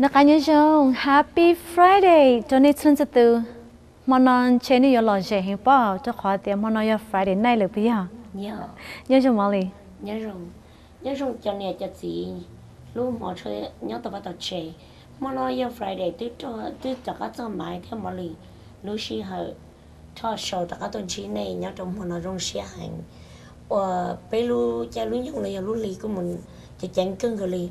Noj qab nyob zoo, Happy Friday rau nej txhua txhua tus. Hmo no ntshe nej yuav lom zem heev pob rau qhov tias hmo no yog Friday night lawm puas yog? Nyob zoo Molly. Nyob zoo cov niam cov txiv hlub hmov tshua nyob tau vaj tau tsev. Hmo no yog Friday, twb rov qab txog Maiv thiab Molly lub sij hawm talk show rov qab tuaj ntsib nej nyob rau hmo no zoo siab heev. Uas peb lub caij lub nyoog los yog lub hli kuj mus ceev ceev kawg nkaus li.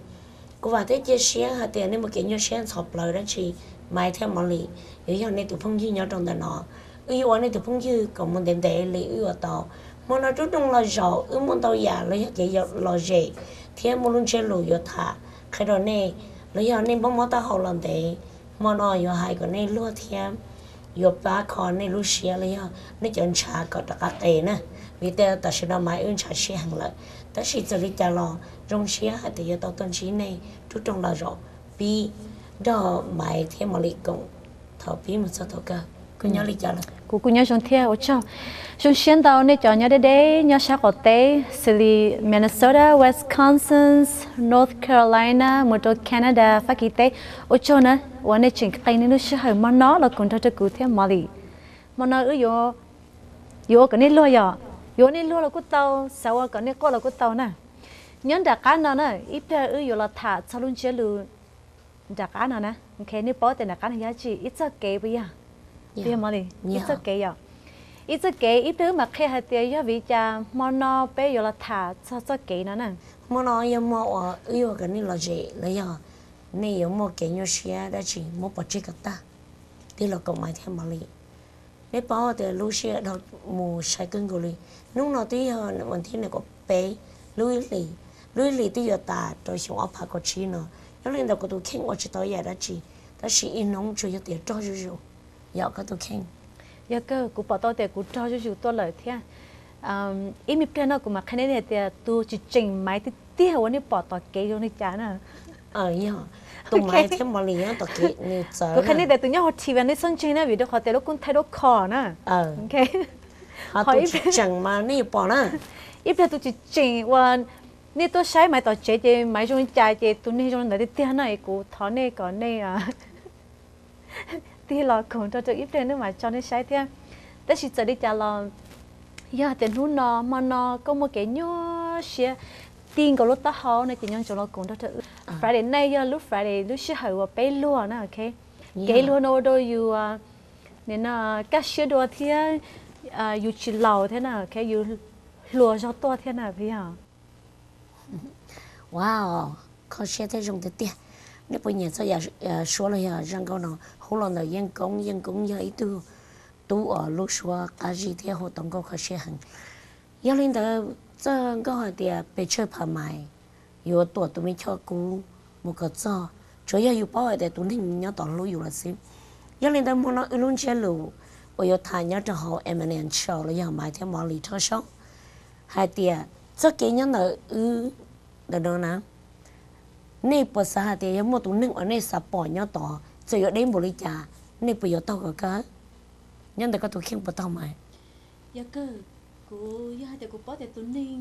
Kuv vam thiab cia siab hais tias nej muaj kev nyuaj siab ntxhov plawv dab tsi, Maiv thiab Molly yuav yog nej tus phooj ywg nyob rau ntawm no. Wb yuav ua nej tus phooj ywg kom mus ntev ntev li wb ua tau. Hmo no rub rooj los zaum wb muaj ntau yam los yog kev lom zem thiab muaj lub ntsiab lus yuav tham qhia rau nej, los yog nej mob mob taub hau los ntev, hmo no yuav hais kom nej luag thiab yuav pab kho nej lub siab los yog nej cov ntshav kom rov qab qe na. Vim tias tam sim no Maiv wb ntshav siab heev lawm, tab sis txawm li cas los zoo siab hais tias yuav tau tuaj ntsib nej rub rooj los zaum pib nrog Maiv thiab Molly koom thaum pib mus txog thaum kawg. Koj nyob li cas lawm? Kuv kuj nyob zoo thiab, ua tsaug. Zoo siab ntau nej cov nyob deb deb nyob sab qaum teb xws li Minnesota, Wisconsin, North Carolina, mus rau Canada, Fab Kis teb. Ua tsaug na uas nej tseem qee nej lub sij hawm hmo no los koom nrog rau kuv thiab Molly. Hmo no wb yuav ua kom nej luag yom, yuav ua nej luag los kuj tau, xav ua kom nej quaj los kuj tau na. Nyob nram qab no na, ib pliag wb yuav los tham txog lub ntsiab lus nram qab no na. Ok, nej paub tias nram qab no yog dab tsi? Ib txoj kev puas yog? Puas yog Molly? Ib txoj kev yom. Ib txoj kev, ib pliag wb mam qhia hais tias yog vim li cas hmo no peb yuav los tham txog txoj kev no na. Hmo no yog hmo uas wb yuav kom nej lom zem los yog nej yuav muaj kev nyuaj siab dab tsi muab pov tseg kom tag, tig los koom Maiv thiab Molly. Nej paub tias lub sij hawm dhau mus sai kawg nkaus li. Hnub no twb yog vas thib nees nkaum peb lub ib hlis, lub ib hlis twb yuav tas rau xyoo ob phav kaum tsib no. Yog li ntawd kuv tus kheej ua tsis tau yam dab tsi, tab sis ib hnub tsuas yog tias rog zuj zus. Yog koj tus kheej? Yog kawg, kuv pom tau tias kuv rog zuj zus tuaj lawm thiab. Ib me pliag no kuv mam qhia nej hais tias tus tsis tseem Maiv tiag tiag uas nej pom tom kev zoo li cas na. Yog, tus Maiv thiab Molly nyob tom kev nws txawv. Kuv qhia nej tias tus nyob hauv T V nej txhob ntseeg na, vim rau qhov tias lub koob thaij duab kho na. Ho tus tsis tseem mas nej yuav pom na. Ib pliag tus tsis tseem uas nej tuaj saib Maiv tom tsev ces Maiv zoo li cas ces tus neeg zoo li ntawd tiag tiag na, es kuv thov nej kom nej tig los koom nrog rau ib pliag wb mam tso nej saib thiab. Tab sis txawm li cas los yog tias hnub no hmo no koj muaj kev nyuaj siab, tig nkaus lub taub hau no ces nco ntsoov los koom nrog rau wb. Friday night yog lub Friday lub sij hawm uas peb luag na, ok. Kev luag no ua rau yus, nim no kaj siab dua thiab yus tsis laus thiab na, ok, yus hluas zog tuaj thiab na, puas yog? Wow, kho siab thiab zoo tiag tiag. Nej puas nyiam txoj yam suab los yog zaj nkauj no? Hu los ntawm Yeej Koob, Yeej Koob yog ib tug tub uas lub suab qab zib thiab hu tau nkauj kho siab heev. Yog li ntawd txoj nkauj hais tias pes tsawg phav Maiv yuav tuam tus me choj kub mus kom txog, tsuav yog yus paub hais tias tus neeg nyob tom hlub yus lawm xwb. Yog li ntawd hmo no wb lub ntsiab lus uas yuav tham nyob rau hauv Eminem Show los yog Maiv thiab Molly Talk Show hais tias txoj kev nyob ntawm wb ntawm no na, nej puas xav hais tias yog muaj tus neeg uas nej xav pom nyob tod, txawm yuav deb npaum li cas, nej puas yuav taug kom kawg? Nyob ntawm koj tus kheej puas taug Maiv? Yog kawg, kuv yog hais tias kuv paub tias tus neeg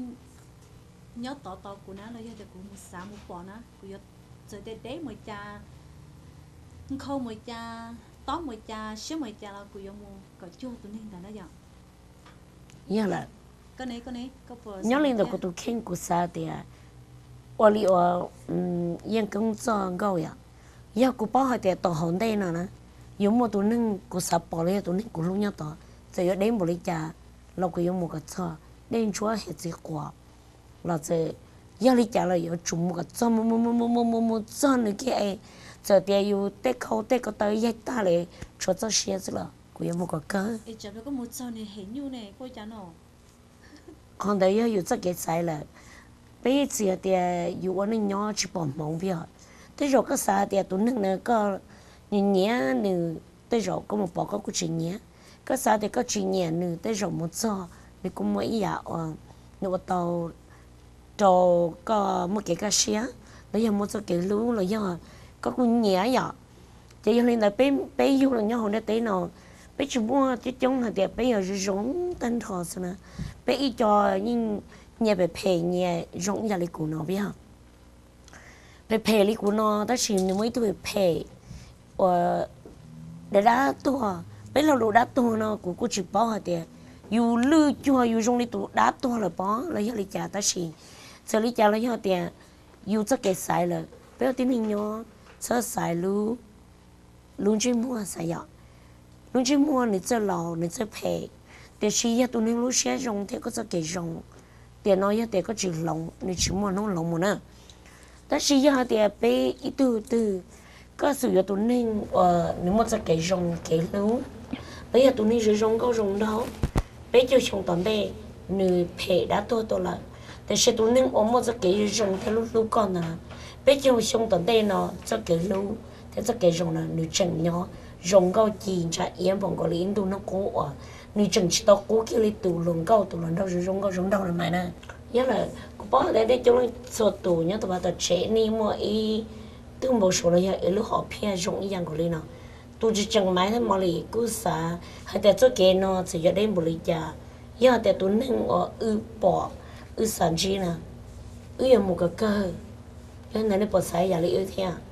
nyob tod tos kuv na, los yog tias kuv mus xav mus pom na, kuv yuav, txawm tias deb npaum cas, nkhaus npaum cas, tob npaum cas, siab npaum cas los kuv yuav mus kom cuag tus neeg ntawd na yom. Yog lawm. Nyob li ntawm kuv tus kheej kuv xav tias ua li uas Yeej Koob txoj nkauj yom, yog kuv paub hais tias tom hauv ntej no na, yuav muaj tus neeg kuv xav pom los yog tus neeg kuv hlub nyob tod, txawm yuav deb npaum li cas los kuv yuav mus kom txog, dej ntsuab hiav txwv quas los txawm yog li cas los yuav tsum mus kom txog, mus mus mus mus mus mus mus txog nws kiag es, txawm tias yus tej khau tej ko taw yaig tag li, tshuav txoj sia xwb los kuv yuav mus kom kawg. Qhov ntawd yog yus txoj kev xaiv lawm. Peb txiv hais tias yus ua neej nyob tsis pom hmoov peb yog. Tej zaum koj xav hais tias tus neeg na koj nyiam nyiam nws, tej zaum koj mus pom koj kuj tsis nyiam. Koj xav tias koj tsis nyiam nws, tej zaum mus txog nws kuj muaj ib yam uas nws ua tau rau koj muaj kev kaj siab, los yog muaj txoj kev hlub los yog koj kuj nyiam yom. Ces yog li ntawd peb, peb yug los nyob hauv ntiaj teb no, peb tsis muaj coob coob hais tias peb yog zoo zoo tag nrho xwb na. Peb ib co yeej nyias phem phem, nyias zoo ib yam li kuv no peb yog. phem phem li kuv no, tab sis nws muaj ib tug phem uas dab tuag. Peb lo lus dab tuag no kuv kuj tsis paub hais tias yus lwj cuag yus zoo li tus dab tuag lawm pob los yog li cas, tab sis txawm li cas los yog tias yus txoj kev xaiv lawm, peb ua tib neeg nyob txhob xaiv lub ntsej muag, xav yom. Lub ntsej muag nws txawj laus nws txawj phem, tiam sis yog tus neeg lub siab zoo thiab koj txoj kev zoo, tiam no yog tias koj tsis hloov, nws tsis muaj hnub hloov mus na. Tab sis yog hais tias peb ib tug twg, koj xum yuav tus neeg uas nws muaj txoj kev zoo kev hlub, los yog tus neeg zoo zoo nkauj zoo nraug, peb caug xyoo tom ntej nws phem dab tuag tuaj lawm, tiam sis tus neeg uas muaj txoj kev zoo thiab lub hlub koj ntawd, peb caug xyoo tom ntej no txoj kev hlub thiab txoj kev zoo no nws tseem nyob zoo nkauj ci ntsa iab npaum nkaus li ib ntu hnub qub uas nws tseem tsis tau qub kiag li tus hluas nkauj tus hluas nraug zoo zoo nkauj zoo nraug no mas na. Yog lawm kuv paub hais tias nej coob leej txhua tus nyob tom vaj tom tsev nej muaj ib tug npau suav los yog ib lub hom phiaj zoo ib yam nkaus li no. Tus tsis tseem maiv thiab Molly kuj xav hais tias txoj kev no txawm yog deb npaum li cas, yog hais tias tus neeg uas wb pom wb xav ntsib na, wb yuav mus kom kawg. Yog ntawd nej puas xav ib yam li wb thiab?